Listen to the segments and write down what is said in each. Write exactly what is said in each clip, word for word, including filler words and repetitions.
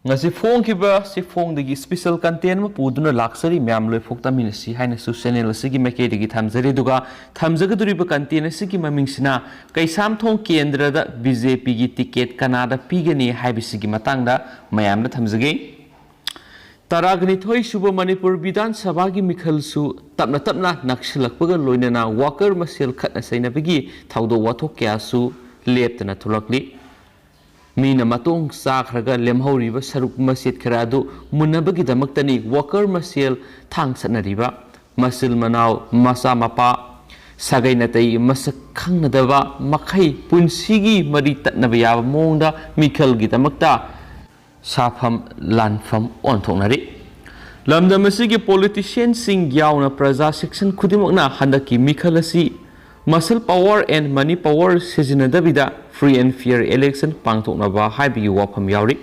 ꯉꯁꯤ ꯐꯣꯡꯈꯤꯕ ꯁꯤ ꯐꯣꯡꯗꯒꯤ special content ꯑꯃ ꯄꯨꯗꯨꯅ ꯂꯥꯛꯆꯔꯤ꯫ ꯃꯌꯥꯝ ꯂꯣꯏꯐꯥꯎ ꯇꯥꯃꯤꯟꯅꯁꯤ ꯍꯥꯏꯅꯁꯨ channel ꯑꯁꯤꯒꯤ ꯃꯥꯏꯀꯩꯗꯒꯤ ꯊꯝꯖꯔꯤ꯫ ꯑꯗꯨꯒ ꯊꯝꯖꯒꯗꯧꯔꯤꯕ content ꯑꯁꯤꯒꯤ ꯃꯃꯤꯡꯁꯤꯅ ꯀꯩꯁꯥꯝꯊꯣꯡ ꯀꯦꯟꯗ꯭ꯔꯗ BJPꯒꯤ ticket ꯀꯅꯥꯗ ꯄꯤꯒꯅꯤ ꯍꯥꯏꯕꯁꯤꯒꯤ ꯃꯇꯥꯡꯗ ꯃꯌꯥꯝꯗ ꯊꯝꯖꯒꯦ꯫ ꯇꯔꯥꯒ ꯅꯤꯊꯣꯏ ꯁꯨꯕ ꯃꯅꯤꯄꯨꯔ ꯕꯤꯙꯥꯟ ꯁꯚꯥꯒꯤ ꯃꯤꯈꯜꯁꯨ ꯇꯞꯅ ꯇꯞꯅ ꯅꯛꯁꯤꯜꯂꯛꯄꯒ ꯂꯣꯏꯅꯅ worker ꯃꯁꯦꯜ ꯈꯠꯅ ꯆꯩꯅꯕꯒꯤ ꯊꯧꯗꯣꯛ ꯋꯥꯊꯣꯛ ꯀꯌꯥꯁꯨ ꯂꯦꯞꯇꯅ ꯊꯣꯛꯂꯛꯂꯤ꯫ ꯃꯤꯅ ꯃꯇꯣꯡ ꯆꯥꯈ꯭ꯔꯒ ꯂꯦꯝꯍꯧꯔꯤꯕ ꯁꯔꯨꯛ ꯃꯆꯦꯠ ꯈꯔ ꯑꯗꯨ ꯃꯨꯟꯅꯕꯒꯤꯗꯃꯛꯇꯅꯤ worker ꯃꯁꯦꯜ ꯊꯥꯡ ꯁꯠꯅꯔꯤꯕ꯫ ꯃꯆꯤꯜ ꯃꯅꯥꯎ, ꯃꯆꯥ ꯃꯄꯥ, ꯁꯥꯒꯩ ꯅꯥꯇꯩ ꯃꯁꯛ ꯈꯪꯅꯗꯕ ꯃꯈꯩ ꯄꯨꯟꯁꯤꯒꯤ ꯃꯔꯤ ꯇꯠꯅꯕ ꯌꯥꯕ ꯃꯑꯣꯡꯗ ꯃꯤꯈꯜꯒꯤꯗꯃꯛꯇ ꯁꯥꯐꯝ ꯂꯥꯟꯐꯝ ꯑꯣꯟꯊꯣꯛꯅꯔꯤ꯫ ꯂꯝꯗꯝ ꯑꯁꯤꯒꯤ politicianꯁꯤꯡ ꯌꯥꯎꯅ ꯄ꯭ꯔꯖꯥ section ꯈꯨꯗꯤꯡꯃꯛꯅ ꯍꯟꯗꯛꯀꯤ ꯃꯤꯈꯜ ꯑꯁꯤ muscle power and money power ꯁꯤꯖꯤꯟꯅꯗꯕꯤꯗ free and fair election ꯄꯥꯡꯊꯣꯛꯅꯕ ꯍꯥꯏꯕꯒꯤ ꯋꯥꯐꯝ ꯌꯥꯎꯔꯤ꯫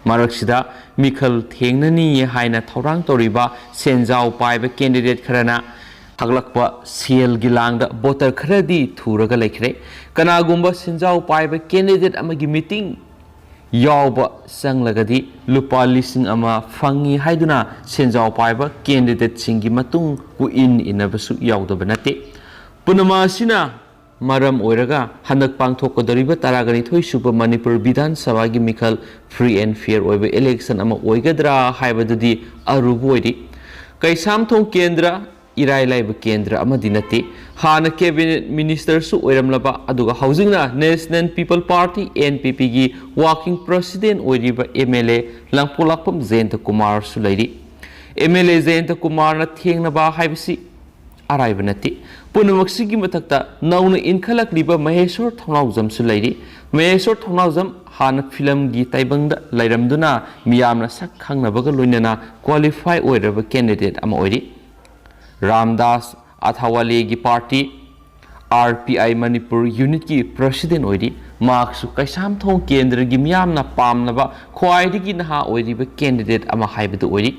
ꯃꯔꯛꯁꯤꯗ ꯃꯤꯈꯜ ꯊꯦꯡꯅꯅꯤ ꯍꯥꯏꯅ ꯊꯧꯔꯥꯡ ꯇꯧꯔꯤꯕ ꯁꯦꯟꯖꯥꯎ ꯄꯥꯏꯕ candidate ꯈꯔꯅ ꯊꯥꯒꯠꯂꯛꯄ ꯁꯦꯜꯒꯤ ꯂꯥꯡꯗ voter ꯈꯔꯗꯤ ꯊꯨꯔꯒ ꯂꯩꯈ꯭ꯔꯦ꯫ ꯀꯅꯥꯒꯨꯝꯕ ꯁꯦꯟꯖꯥꯎ ꯄꯥꯏꯕ candidate ꯑꯃꯒꯤ meeting ꯌꯥꯎꯕ ꯆꯪꯂꯒꯗꯤ ꯂꯨꯄꯥ ꯂꯤꯁꯤꯡ ꯑꯃ ꯐꯪꯏ ꯍꯥꯏꯗꯨꯅ ꯁꯦꯟꯖꯥꯎ ꯄꯥꯏꯕ candidateꯁꯤꯡꯒꯤ ꯃꯇꯨꯡ ꯀꯣꯏꯏꯟ ꯏꯟꯅꯕꯁꯨ ꯌꯥꯎꯗꯕ ꯅꯠꯇꯦ꯫ ꯄꯨꯝꯅꯃꯛ ꯑꯁꯤꯅ ꯃꯔꯝ ꯑꯣꯏꯔꯒ ꯍꯟꯗꯛ ꯄꯥꯡꯊꯣꯛꯀꯗꯧꯔꯤꯕ ꯇꯔꯥꯒ ꯅꯤꯊꯣꯏ ꯁꯨꯕ ꯃꯅꯤꯄꯨꯔ ꯕꯤꯙꯥꯟ ꯁꯚꯥꯒꯤ ꯃꯤꯈꯜ free and fair ꯑꯣꯏꯕ election ꯑꯃ ꯑꯣꯏꯒꯗ꯭ꯔꯥ ꯍꯥꯏꯕꯗꯨꯗꯤ ꯑꯔꯨꯕ ꯑꯣꯏꯔꯤ꯫ ꯀꯩꯁꯥꯝꯊꯣꯡ ꯀꯦꯟꯗ꯭ꯔ ꯏꯔꯥꯏ ꯂꯥꯏꯕ ꯀꯦꯟꯗ꯭ꯔ ꯑꯃꯗꯤ ꯅꯠꯇꯦ꯫ ꯍꯥꯟꯅ cabinet ministerꯁꯨ ꯑꯣꯏꯔꯝꯂꯕ ꯑꯗꯨꯒ ꯍꯧꯖꯤꯛꯅ National People Party, NPPꯒꯤ working president ꯑꯣꯏꯔꯤꯕ MLA ꯂꯥꯡꯄꯣꯛꯂꯥꯛꯄꯝ ꯖꯌꯟꯇ ꯀꯨꯃꯥꯔꯁꯨ ꯂꯩꯔꯤ꯫ MLA ꯖꯌꯟꯇ ꯀꯨꯃꯥꯔꯅ ꯊꯦꯡꯅꯕ ꯍꯥꯏꯕꯁꯤ ꯑꯔꯥꯏꯕ ꯅꯠꯇꯦ꯫ ꯄꯨꯝꯅꯃꯛꯁꯤꯒꯤ ꯃꯊꯛꯇ ꯅꯧꯅ ꯏꯟꯈꯠꯂꯛꯂꯤꯕ ꯃꯍꯦꯁꯣꯔ ꯊꯧꯅꯥꯎꯖꯝꯁꯨ ꯂꯩꯔꯤ꯫ ꯃꯍꯦꯁꯣꯔ ꯊꯧꯅꯥꯎꯖꯝ ꯍꯥꯟꯅ ꯐꯤꯂꯝꯒꯤ ꯇꯥꯏꯕꯪꯗ ꯂꯩꯔꯝꯗꯨꯅ ꯃꯤꯌꯥꯝꯅ ꯁꯛ ꯈꯪꯅꯕꯒ ꯂꯣꯏꯅꯅ qualify ꯑꯣꯏꯔꯕ candidate ꯑꯃ ꯑꯣꯏꯔꯤ꯫ Ramdas ꯑꯊꯥꯋꯥꯂꯦꯒꯤ party RPI Manipur unitꯀꯤ president ꯑꯣꯏꯔꯤ꯫ ꯃꯍꯥꯛꯁꯨ ꯀꯩꯁꯥꯝꯊꯣꯡ ꯀꯦꯟꯗ꯭ꯔꯒꯤ ꯃꯤꯌꯥꯝꯅ ꯄꯥꯝꯅꯕ ꯈ꯭ꯋꯥꯏꯗꯒꯤ ꯅꯍꯥ ꯑꯣꯏꯔꯤꯕ candidate ꯑꯃ ꯍꯥꯏꯕꯗꯨ ꯑꯣꯏꯔꯤ꯫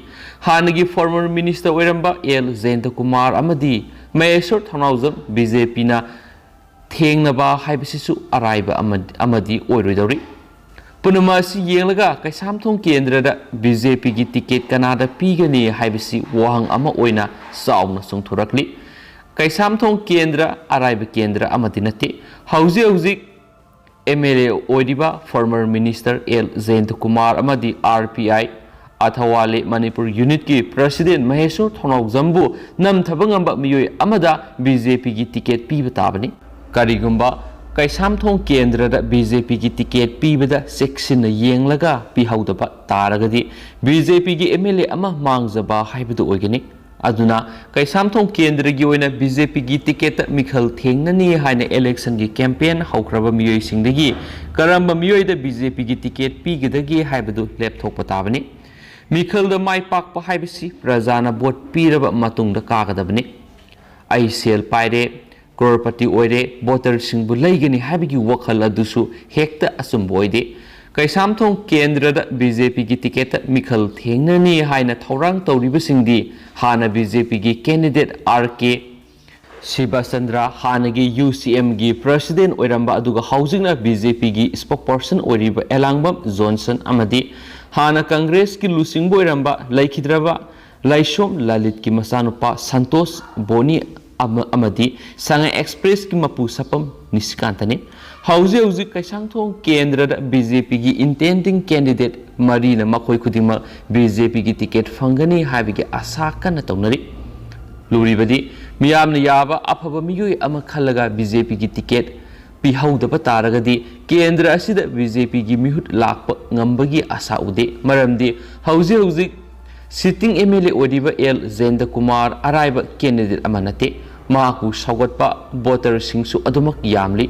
ꯍꯥꯟꯅꯒꯤ former minister ꯑꯣꯏꯔꯝꯕ ꯑꯦꯜ ꯖꯌꯟꯇ ꯀꯨꯃꯥꯔ ꯑꯃꯗꯤ ꯃꯍꯦꯁꯣꯔ ꯊꯧꯅꯥꯎꯖꯝ BJPꯅ ꯊꯦꯡꯅꯕ ꯍꯥꯏꯕꯁꯤꯁꯨ ꯑꯔꯥꯏꯕ ꯑꯃ-, ꯑꯃꯗꯤ ꯑꯣꯏꯔꯣꯏꯗꯧꯔꯤ꯫ ꯄꯨꯝꯅꯃꯛ ꯑꯁꯤ ꯌꯦꯡꯂꯒ ꯀꯩꯁꯥꯝꯊꯣꯡ ꯀꯦꯟꯗ꯭ꯔꯗ ꯕꯤ ꯖꯦ ꯄꯤꯒꯤ ꯇꯤꯀꯦꯠ ꯀꯅꯥꯗ ꯄꯤꯒꯅꯤ ꯍꯥꯏꯕꯁꯤ ꯋꯥꯍꯪ ꯑꯃ ꯑꯣꯏꯅ ꯆꯥꯎꯅ ꯆꯣꯡꯊꯣꯔꯛꯂꯤ꯫ ꯀꯩꯁꯥꯝꯊꯣꯡ ꯀꯦꯟꯗ꯭ꯔ, ꯑꯔꯥꯏꯕ ꯀꯦꯟꯗ꯭ꯔ ꯑꯃꯗꯤ ꯅꯠꯇꯦ꯫ ꯍꯧꯖꯤꯛ ꯍꯧꯖꯤꯛ ꯑꯦꯝ ꯑꯦꯜ ꯑꯦ ꯑꯣꯏꯔꯤꯕ former minister ꯑꯦꯜ ꯖꯌꯟꯇꯀꯨꯃꯥꯔ ꯑꯃꯗꯤ R P I Athawale Manipur ꯌꯨꯅꯤꯠꯀꯤ president ꯃꯍꯦꯁ꯭ꯋꯔ ꯊꯧꯅꯥꯎꯖꯝꯕꯨ ꯅꯝꯊꯕ ꯉꯝꯕ ꯃꯤꯑꯣꯏ ꯑꯃꯗ ꯕꯤ ꯖꯦ ꯄꯤꯒꯤ ꯇꯤꯀꯦꯠ ꯄꯤꯕ ꯇꯥꯕꯅꯤ꯫ ꯀꯔꯤꯒꯨꯝꯕ ꯀꯩꯁꯥꯝꯊꯣꯡ ꯀꯦꯟꯗ꯭ꯔꯗ ꯕꯤ ꯖꯦ ꯄꯤꯒꯤ ꯇꯤꯀꯦꯠ ꯄꯤꯕꯗ ꯆꯦꯛꯁꯤꯟꯅ ꯌꯦꯡꯂꯒ ꯄꯤꯍꯧꯗꯕ ꯇꯥꯔꯒꯗꯤ ꯕꯤ ꯖꯦ ꯄꯤꯒꯤ ꯑꯦꯝ ꯑꯦꯜ ꯑꯦ ꯑꯃ ꯃꯥꯡꯖꯕ ꯍꯥꯏꯕꯗꯨ ꯑꯣꯏꯒꯅꯤ꯫ ꯑꯗꯨꯅ ꯀꯩꯁꯥꯝꯊꯣꯡ ꯀꯦꯟꯗ꯭ꯔꯒꯤ ꯑꯣꯏꯅ ꯕꯤ ꯖꯦ ꯄꯤꯒꯤ ꯇꯤꯀꯦꯠꯇ ꯃꯤꯈꯜ ꯊꯦꯡꯅꯅꯤ ꯍꯥꯏꯅ election ꯒꯤ campaign ꯍꯧꯈ꯭ꯔꯕ ꯃꯤꯑꯣꯏꯁꯤꯡꯗꯒꯤ ꯀꯔꯝꯕ ꯃꯤꯑꯣꯏꯗ ꯕꯤ ꯖꯦ ꯄꯤꯒꯤ ꯇꯤꯀꯦꯠ ꯄꯤꯒꯗꯒꯦ ꯍꯥꯏꯕꯗꯨ ꯂꯦꯞꯊꯣꯛꯄ ꯇꯥꯕꯅꯤ꯫ ꯃꯤꯈꯜꯗ ꯃꯥꯏ ꯄꯥꯛꯄ ꯍꯥꯏꯕꯁꯤ ꯄ꯭ꯔꯖꯥꯅ ꯚꯣꯠ ꯄꯤꯔꯕ ꯃꯇꯨꯡꯗ ꯀꯥꯒꯗꯕꯅꯤ꯫ ꯑꯩ ꯁꯦꯜ ꯄꯥꯏꯔꯦ, ꯀ꯭ꯔꯣꯔꯄꯇꯤ ꯑꯣꯏꯔꯦ, ꯚꯣꯇꯔꯁꯤꯡꯕꯨ ꯂꯩꯒꯅꯤ ꯍꯥꯏꯕꯒꯤ ꯋꯥꯈꯜ ꯑꯗꯨꯁꯨ ꯍꯦꯛꯇ ꯑꯆꯨꯝꯕ ꯑꯣꯏꯗꯦ꯫ ꯀꯩꯁꯥꯝꯊꯣꯡ ꯀꯦꯟꯗ꯭ꯔꯗ ꯕꯤ ꯖꯦ ꯄꯤꯒꯤ ꯇꯤꯀꯦꯠꯇ ꯃꯤꯈꯜ ꯊꯦꯡꯅꯅꯤ ꯍꯥꯏꯅ ꯊꯧꯔꯥꯡ ꯇꯧꯔꯤꯕꯁꯤꯡꯗꯤ ꯍꯥꯟꯅ ꯕꯤ ꯖꯦ ꯄꯤꯒꯤ candidate ꯑꯥꯔ ꯀꯦ ꯁꯤꯕꯆꯟꯗ꯭ꯔ, ꯍꯥꯟꯅꯒꯤ ꯌꯨ ꯁꯤ ꯑꯦꯝꯒꯤ president ꯑꯣꯏꯔꯝꯕ ꯑꯗꯨꯒ ꯍꯧꯖꯤꯛꯅ ꯕꯤ ꯖꯦ ꯄꯤꯒꯤ spokesperson ꯑꯣꯏꯔꯤꯕ ꯑꯦꯂꯥꯡꯕꯝ ꯖꯣꯟꯁꯟ ꯑꯃꯗꯤ ꯍꯥꯟꯅ ꯀꯪꯒ꯭ꯔꯦꯁꯀꯤ ꯂꯨꯆꯤꯡꯕ ꯑꯣꯏꯔꯝꯕ ꯂꯩꯈꯤꯗ꯭ꯔꯕ ꯂꯥꯏꯁꯣꯝ ꯂꯂꯤꯠꯀꯤ ꯃꯆꯥꯅꯨꯄꯥ ꯁꯟꯇꯣꯁ ꯕꯣꯅꯤ ꯑꯃ-, ꯑꯃꯗꯤ ꯁꯉꯥꯏ ꯑꯦꯛꯁꯄ꯭ꯔꯦꯁꯀꯤ ꯃꯄꯨ ꯁꯄꯝ ꯅꯤꯁꯤꯀꯥꯟꯇꯅꯤ꯫ ꯍꯧꯖꯤꯛ ꯍꯧꯖꯤꯛ ꯀꯩꯁꯥꯝꯊꯣꯡ ꯀꯦꯟꯗ꯭ꯔꯗ ꯕꯤ ꯖꯦ ꯄꯤꯒꯤ intending candidate ꯃꯔꯤꯅ ꯃꯈꯣꯏ ꯈꯨꯗꯤꯡꯃꯛ ꯕꯤ ꯖꯦ ꯄꯤꯒꯤ ꯇꯤꯀꯦꯠ ꯐꯪꯒꯅꯤ ꯍꯥꯏꯕꯒꯤ ꯑꯥꯁꯥ ꯀꯟꯅ ꯇꯧꯅꯔꯤ꯫ ꯂꯨꯔꯤꯕꯗꯤ ꯃꯤꯌꯥꯝꯅ ꯌꯥꯕ ꯑꯐꯕ ꯃꯤꯑꯣꯏ ꯑꯃ ꯈꯜꯂꯒ ꯕꯤ ꯖꯦ ꯄꯤꯒꯤ ꯇꯤꯀꯦꯠ ꯄꯤꯍꯧꯗꯕ ꯇꯥꯔꯒꯗꯤ ꯀꯦꯟꯗ꯭ꯔ ꯑꯁꯤꯗ ꯕꯤ ꯖꯦ ꯄꯤꯒꯤ ꯃꯤꯍꯨꯠ ꯂꯥꯛꯄ ꯉꯝꯕꯒꯤ ꯑꯥꯁꯥ ꯎꯗꯦ꯫ ꯃꯔꯝꯗꯤ ꯍꯧꯖꯤꯛ ꯍꯧꯖꯤꯛ sitting ꯑꯦꯝ ꯑꯦꯜ ꯑꯦ ꯑꯣꯏꯔꯤꯕ ꯑꯦꯜ ꯖꯌꯟꯇꯀꯨꯃꯥꯔ ꯑꯔꯥꯏꯕ candidate ꯑꯃ ꯅꯠꯇꯦ꯫ ꯃꯍꯥꯛꯄꯨ ꯁꯧꯒꯠꯄ ꯚꯣꯇꯔꯁꯤꯡꯁꯨ ꯑꯗꯨꯃꯛ ꯌꯥꯝꯂꯤ꯫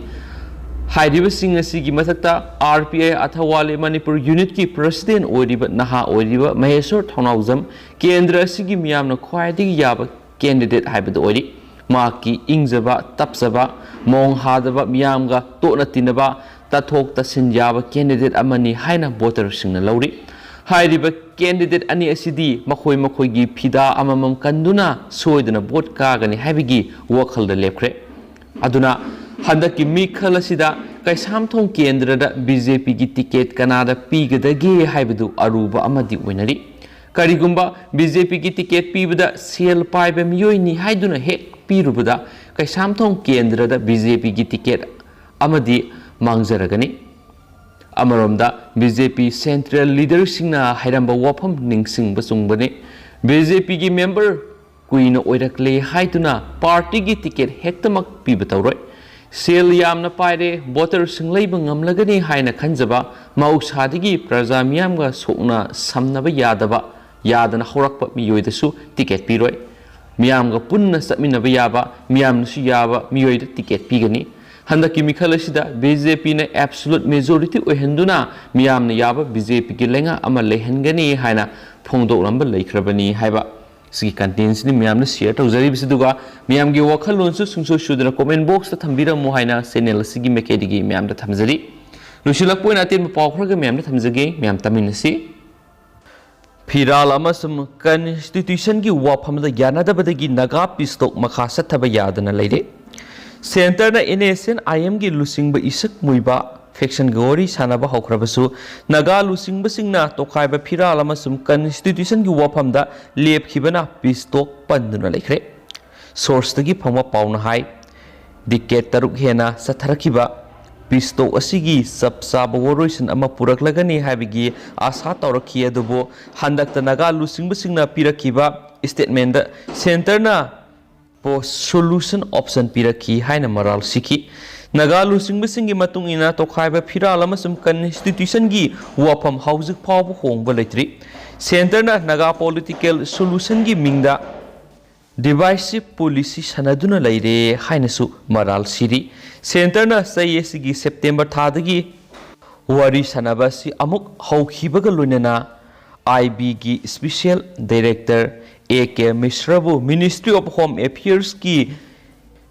ꯍꯥꯏꯔꯤꯕꯁꯤꯡ ꯑꯁꯤꯒꯤ ꯃꯊꯛꯇ R P I Athawale Manipur ꯌꯨꯅꯤꯠꯀꯤ president ꯑꯣꯏꯔꯤꯕ ꯅꯍꯥ ꯑꯣꯏꯔꯤꯕ ꯃꯍꯦꯁ꯭ꯋꯔ ꯊꯧꯅꯥꯎꯖꯝ ꯀꯦꯟꯗ꯭ꯔ ꯑꯁꯤꯒꯤ ꯃꯤꯌꯥꯝꯅ ꯈ꯭ꯋꯥꯏꯗꯒꯤ ꯌꯥꯕ candidate ꯍꯥꯏꯕꯗꯨ ꯑꯣꯏꯔꯤ꯫ ꯃꯍꯥꯛꯀꯤ ꯏꯪꯖꯕ, ꯇꯞꯆꯕ, ꯃꯣꯡ ꯍꯥꯗꯕ, ꯃꯤꯌꯥꯝꯒ ꯇꯣꯠꯅ ꯇꯤꯟꯅꯕ, ꯇꯥꯊꯣꯛ ꯇꯥꯁꯤꯟ ꯌꯥꯕ candidate ꯑꯃꯅꯤ ꯍꯥꯏꯅ ꯚꯣꯇꯔꯁꯤꯡꯅ ꯂꯧꯔꯤ꯫ ꯍꯥꯏꯔꯤꯕ candidate ꯑꯅꯤ ꯑꯁꯤꯗꯤ ꯃꯈꯣꯏ ꯃꯈꯣꯏꯒꯤ ꯐꯤꯗꯥ ꯑꯃꯃꯝ ꯀꯟꯗꯨꯅ ꯁꯣꯏꯗꯅ ꯚꯣꯠ ꯀꯥꯒꯅꯤ ꯍꯥꯏꯕꯒꯤ ꯋꯥꯈꯜꯗ ꯂꯦꯞꯈ꯭ꯔꯦ꯫ ꯑꯗꯨꯅ ꯍꯟꯗꯛꯀꯤ ꯃꯤꯈꯜ ꯑꯁꯤꯗ ꯀꯩꯁꯥꯝꯊꯣꯡ ꯀꯦꯟꯗ꯭ꯔꯗ ꯕꯤ ꯖꯦ ꯄꯤꯒꯤ ꯇꯤꯀꯦꯠ ꯀꯅꯥꯗ ꯄꯤꯒꯗꯒꯦ ꯍꯥꯏꯕꯗꯨ ꯑꯔꯨꯕ ꯑꯃꯗꯤ ꯑꯣꯏꯅꯔꯤ꯫ ꯀꯔꯤꯒꯨꯝꯕ ꯕꯤ ꯖꯦ ꯄꯤꯒꯤ ꯇꯤꯀꯦꯠ ꯄꯤꯕꯗ ꯁꯦꯜ ꯄꯥꯏꯕ ꯃꯤꯑꯣꯏꯅꯤ ꯍꯥꯏꯗꯨꯅ ꯍꯦꯛ ꯄꯤꯔꯨꯕꯗ ꯀꯩꯁꯥꯝꯊꯣꯡ ꯀꯦꯟꯗ꯭ꯔꯗ ꯕꯤ ꯖꯦ ꯄꯤꯒꯤ ꯇꯤꯀꯦꯠ ꯑꯃꯗꯤ ꯃꯥꯡꯖꯔꯒꯅꯤ꯫ ꯑꯃꯔꯣꯝꯗ ꯕꯤ ꯖꯦ ꯄꯤ ꯁꯦꯟꯇ꯭ꯔꯦꯜ ꯂꯤꯗꯔꯁꯤꯡꯅ ꯍꯥꯏꯔꯝꯕ ꯋꯥꯐꯝ ꯅꯤꯡꯁꯤꯡꯕ ꯆꯨꯝꯕꯅꯤ꯫ ꯕꯤ ꯖꯦ ꯄꯤꯒꯤ ꯃꯦꯝꯕꯔ ꯀꯨꯏꯅ ꯑꯣꯏꯔꯛꯂꯦ ꯍꯥꯏꯗꯨꯅ ꯄꯥꯔꯇꯤꯒꯤ ꯇꯤꯀꯦꯠ ꯍꯦꯛꯇꯃꯛ ꯄꯤꯕ ꯇꯧꯔꯣꯏ꯫ ꯁꯦꯜ ꯌꯥꯝꯅ ꯄꯥꯏꯔꯦ, ꯚꯣꯇꯔꯁꯤꯡ ꯂꯩꯕ ꯉꯝꯂꯒꯅꯤ ꯍꯥꯏꯅ ꯈꯟꯖꯕ, ꯃꯍꯧꯁꯥꯗꯒꯤ ꯄ꯭ꯔꯖꯥ ꯃꯤꯌꯥꯝꯒ ꯁꯣꯛꯅ ꯁꯝꯅꯕ ꯌꯥꯗꯕ, ꯌꯥꯗꯅ ꯍꯧꯔꯛꯄ ꯃꯤꯑꯣꯏꯗꯁꯨ ꯇꯤꯀꯦꯠ ꯄꯤꯔꯣꯏ꯫ ꯃꯤꯌꯥꯝꯒ ꯄꯨꯟꯅ ꯆꯠꯃꯤꯟꯅꯕ ꯌꯥꯕ, ꯃꯤꯌꯥꯝꯅꯁꯨ ꯌꯥꯕ ꯃꯤꯑꯣꯏꯗ ꯇꯤꯀꯦꯠ ꯄꯤꯒꯅꯤ꯫ ꯍꯟꯗꯛꯀꯤ ꯃꯤꯈꯜ ꯑꯁꯤꯗ ꯕꯤ ꯖꯦ ꯄꯤꯅ absolute majority ꯑꯣꯏꯍꯟꯗꯨꯅ ꯃꯤꯌꯥꯝꯅ ꯌꯥꯕ ꯕꯤ ꯖꯦ ꯄꯤꯒꯤ ꯂꯩꯉꯥꯛ ꯑꯃ ꯂꯩꯍꯟꯒꯅꯤ ꯍꯥꯏꯅ ꯐꯣꯡꯗꯣꯛꯂꯝꯕ ꯂꯩꯈ꯭ꯔꯕꯅꯤ ꯍꯥꯏꯕ꯫ ꯁꯤꯒꯤ contentꯁꯤꯅꯤ ꯃꯌꯥꯝꯅ share ꯇꯧꯖꯔꯤꯕꯁꯤ꯫ ꯑꯗꯨꯒ ꯃꯌꯥꯝꯒꯤ ꯋꯥꯈꯜꯂꯣꯟꯁꯨ ꯁꯨꯡꯁꯣꯏ ꯁꯣꯏꯗꯅ comment boxꯇ ꯊꯝꯕꯤꯔꯝꯃꯨ ꯍꯥꯏꯅ channel ꯑꯁꯤꯒꯤ ꯃꯥꯏꯀꯩꯗꯒꯤ ꯃꯌꯥꯝꯗ ꯊꯝꯖꯔꯤ꯫ ꯂꯣꯏꯁꯤꯜꯂꯛꯄ ꯑꯣꯏꯅ ꯑꯇꯦꯟꯕ ꯄꯥꯎ ꯈꯔꯒ ꯃꯌꯥꯝꯗ ꯊꯝꯖꯒꯦ, ꯃꯌꯥꯝ ꯇꯥꯃꯤꯟꯅꯁꯤ꯫ ꯐꯤꯔꯥꯜ ꯑꯃꯁꯨꯡ Constitutionꯒꯤ ꯋꯥꯐꯝꯗ ꯌꯥꯅꯗꯕꯗꯒꯤ ꯅꯥꯒꯥ peace talk ꯃꯈꯥ ꯆꯠꯊꯕ ꯌꯥꯗꯅ ꯂꯩꯔꯦ꯫ Centreꯅ N S N I Mꯒꯤ ꯂꯨꯆꯤꯡꯕ ꯏꯁꯛ ꯃꯨꯏꯕ factionꯒ ꯋꯥꯔꯤ ꯁꯥꯟꯅꯕ ꯍꯧꯈ꯭ꯔꯕꯁꯨ, ꯅꯥꯒꯥ ꯂꯨꯆꯤꯡꯕꯁꯤꯡꯅ ꯇꯣꯈꯥꯏꯕ ꯐꯤꯔꯥꯜ ꯑꯃꯁꯨꯡ Constitutionꯒꯤ ꯋꯥꯐꯝꯗ ꯂꯦꯞꯈꯤꯕꯅ peace talk ꯄꯟꯗꯨꯅ ꯂꯩꯈ꯭ꯔꯦ꯫ Sourceꯇꯒꯤ ꯐꯪꯕ ꯄꯥꯎꯅ ꯍꯥꯏ, decade ꯇꯔꯨꯛ ꯍꯦꯟꯅ ꯆꯠꯊꯔꯛꯈꯤꯕ peace talk ꯑꯁꯤꯒꯤ ꯆꯞ ꯆꯥꯕ ꯋꯥꯔꯣꯏꯁꯤꯟ ꯑꯃ ꯄꯨꯔꯛꯂꯒꯅꯤ ꯍꯥꯏꯕꯒꯤ ꯑꯥꯁꯥ ꯇꯧꯔꯛꯈꯤ꯫ ꯑꯗꯨꯕꯨ ꯍꯟꯗꯛꯇ ꯅꯥꯒꯥ ꯂꯨꯆꯤꯡꯕꯁꯤꯡꯅ ꯄꯤꯔꯛꯈꯤꯕ statementꯗ Centreꯅ solution option ꯄꯤꯔꯛꯈꯤ ꯍꯥꯏꯅ ꯃꯔꯥꯜ ꯁꯤꯈꯤ꯫ ꯅꯥꯒꯥ ꯂꯨꯆꯤꯡꯕꯁꯤꯡꯒꯤ ꯃꯇꯨꯡ ꯏꯟꯅ ꯇꯣꯈꯥꯏꯕ ꯐꯤꯔꯥꯜ ꯑꯃꯁꯨꯡ Constitutionꯒꯤ ꯋꯥꯐꯝ ꯍꯧꯖꯤꯛ ꯐꯥꯎꯕ ꯍꯣꯡꯕ ꯂꯩꯇ꯭ꯔꯤ꯫ Centreꯅ ꯅꯥꯒꯥ political solutionꯒꯤ ꯃꯤꯡꯗ divisive policy ꯁꯥꯟꯅꯗꯨꯅ ꯂꯩꯔꯦ ꯍꯥꯏꯅꯁꯨ ꯃꯔꯥꯜ ꯁꯤꯔꯤ꯫ Centreꯅ ꯆꯍꯤ ꯑꯁꯤꯒꯤ September ꯊꯥꯗꯒꯤ ꯋꯥꯔꯤ ꯁꯥꯟꯅꯕ ꯑꯁꯤ ꯑꯃꯨꯛ ꯍꯧꯈꯤꯕꯒ ꯂꯣꯏꯅꯅ I Bꯒꯤ special director A K Mishraꯕꯨ Ministry of Home Affairsꯀꯤ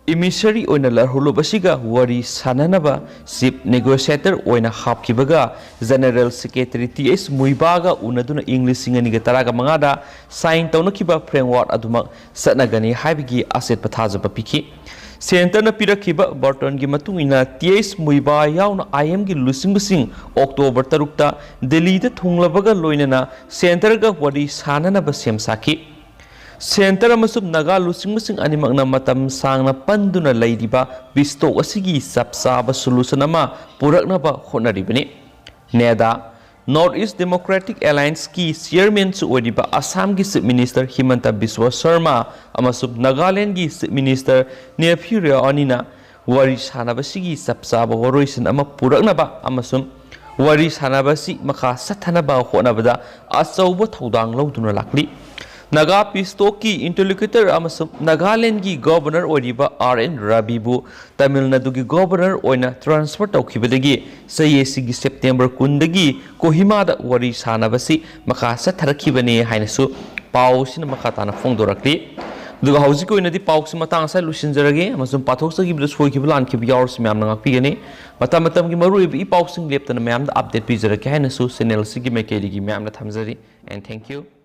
emissary ꯑꯣꯏꯅ ꯂꯥꯛꯍꯧꯂꯨꯕꯁꯤꯒ ꯋꯥꯔꯤ ꯁꯥꯟꯅꯅꯕ chief negotiator ꯑꯣꯏꯅ ꯍꯥꯞꯈꯤꯕꯒ General Secretary T S ꯃꯨꯏꯕꯥꯒ ꯎꯅꯗꯨꯅ ꯏꯪ ꯂꯤꯁꯤꯡ ꯑꯅꯤꯒ ꯇꯔꯥꯒ ꯃꯉꯥꯗ sign ꯇꯧꯅꯈꯤꯕ framework ꯑꯗꯨꯃꯛ ꯆꯠꯅꯒꯅꯤ ꯍꯥꯏꯕꯒꯤ ꯑꯆꯦꯠꯄ ꯊꯥꯖꯕ ꯄꯤꯈꯤ꯫ ꯁꯦꯟꯇꯔꯅ ꯄꯤꯔꯛꯈꯤꯕ ꯕꯥꯔꯇꯣꯟꯒꯤ ꯃꯇꯨꯡ ꯏꯟꯅ ꯇꯤ ꯑꯩꯆ ꯃꯨꯏꯕꯥ ꯌꯥꯎꯅ ꯑꯥꯏ ꯑꯦꯝꯒꯤ ꯂꯨꯆꯤꯡꯕꯁꯤꯡ ꯑꯣꯛꯇꯣꯕꯔ ꯇꯔꯨꯛꯇ ꯗꯦꯜꯂꯤꯗ ꯊꯨꯡꯂꯕꯒ ꯂꯣꯏꯅꯅ ꯁꯦꯟꯇꯔꯒ ꯋꯥꯔꯤ ꯁꯥꯅꯅꯕ ꯁꯦꯝ ꯁꯥꯈꯤ꯫ ꯁꯦꯟꯇꯔ ꯑꯃꯁꯨꯡ ꯅꯥꯒꯥ ꯂꯨꯆꯤꯡꯕꯁꯤꯡ ꯑꯅꯤꯃꯛꯅ ꯃꯇꯝ ꯁꯥꯡꯅ ꯄꯟꯗꯨꯅ ꯂꯩꯔꯤꯕ ꯄꯤꯁꯇꯣꯛ ꯑꯁꯤꯒꯤ ꯆꯞ ꯆꯥꯕ ꯁꯣꯂꯨꯁꯟ ꯑꯃ ꯄꯨꯔꯛꯅꯕ ꯍꯣꯠꯅꯔꯤꯕꯅꯤ꯫ ꯅꯦꯗꯥ, ꯅꯣꯔꯠ ꯏꯁ ꯗꯦꯃꯣꯀ꯭ꯔꯦꯇꯤꯛ ꯑꯦꯂꯥꯏꯟꯁꯀꯤ ꯆꯤꯌꯔꯃꯦꯟꯁꯨ ꯑꯣꯏꯔꯤꯕ ꯑꯁꯥꯝꯒꯤ ꯆꯤꯐ ꯃꯤꯅꯤꯁꯇꯔ ꯍꯤꯃꯟꯇ ꯕꯤꯁ꯭ꯋ ꯁꯔꯃ ꯑꯃꯁꯨꯡ ꯅꯥꯒꯥꯂꯦꯟꯗꯒꯤ ꯆꯤꯐ ꯃꯤꯅꯤꯁꯇꯔ ꯅꯦꯐ꯭ꯌꯨ ꯔꯤꯑꯣ ꯑꯅꯤꯅ ꯋꯥꯔꯤ ꯁꯥꯟꯅꯕꯁꯤꯒꯤ ꯆꯞ ꯆꯥꯕ ꯋꯥꯔꯣꯏꯁꯤꯟ ꯑꯃ ꯄꯨꯔꯛꯅꯕ ꯑꯃꯁꯨꯡ ꯋꯥꯔꯤ ꯁꯥꯟꯅꯕꯁꯤ ꯃꯈꯥ ꯆꯠꯊꯅꯕ ꯍꯣꯠꯅꯕꯗ ꯑꯆꯧꯕ ꯊꯧꯗꯥꯡ ꯂꯧꯗꯨꯅ ꯂꯥꯛꯂꯤ꯫ ꯅꯥꯒꯥ ꯄꯤꯁꯇꯣꯛꯀꯤ ꯏꯟꯇꯔꯂꯣꯀ꯭ꯌꯨꯇꯔ ꯑꯃꯁꯨꯡ ꯅꯥꯒꯥꯂꯦꯟꯗꯒꯤ ꯒꯣꯚꯔꯅꯔ ꯑꯣꯏꯔꯤꯕ ꯑꯥꯔ ꯑꯦꯟ ꯔꯕꯤꯕꯨ ꯇꯥꯃꯤꯜ ꯅꯥꯗꯨꯒꯤ ꯒꯣꯚꯔꯅꯔ ꯑꯣꯏꯅ ꯇ꯭ꯔꯥꯟꯁꯐꯔ ꯇꯧꯈꯤꯕꯗꯒꯤ ꯆꯍꯤ ꯑꯁꯤꯒꯤ ꯁꯦꯞꯇꯦꯝꯕꯔ ꯀꯨꯟꯗꯒꯤ ꯀꯣꯍꯤꯃꯥꯗ ꯋꯥꯔꯤ ꯁꯥꯟꯅꯕꯁꯤ ꯃꯈꯥ ꯆꯠꯊꯔꯛꯈꯤꯕꯅꯤ ꯍꯥꯏꯅꯁꯨ ꯄꯥꯎꯁꯤꯅ ꯃꯈꯥ ꯇꯥꯅ ꯐꯣꯡꯗꯣꯔꯛꯂꯤ꯫ ꯑꯗꯨꯒ ꯍꯧꯖꯤꯛꯀꯤ ꯑꯣꯏꯅꯗꯤ ꯄꯥꯎꯁꯤ ꯃꯇꯥꯡ ꯑꯁꯤꯗ ꯂꯣꯏꯁꯤꯟꯖꯔꯒꯦ ꯑꯃꯁꯨꯡ ꯄꯥꯊꯣꯛꯆꯈꯤꯕꯗ ꯁꯣꯏꯈꯤꯕ ꯂꯥꯟꯈꯤꯕ ꯌꯥꯎꯔꯁꯨ ꯃꯌꯥꯝꯅ ꯉꯥꯛꯄꯤꯒꯅꯤ꯫ ꯃꯇꯝ ꯃꯇꯝꯒꯤ ꯃꯔꯨꯑꯣꯏꯕ ꯏ ꯄꯥꯎꯁꯤꯡ ꯂꯦꯞꯇꯅ ꯃꯌꯥꯝꯗ ꯑꯞꯗꯦꯠ ꯄꯤꯖꯔꯛꯀꯦ ꯍꯥꯏꯅꯁꯨ ꯆꯦꯅꯦꯜ ꯑꯁꯤꯒꯤ ꯃꯥꯏꯀꯩꯗꯒꯤ ꯃꯌꯥꯝꯗ ꯊꯝꯖꯔꯤ꯫ And thank you.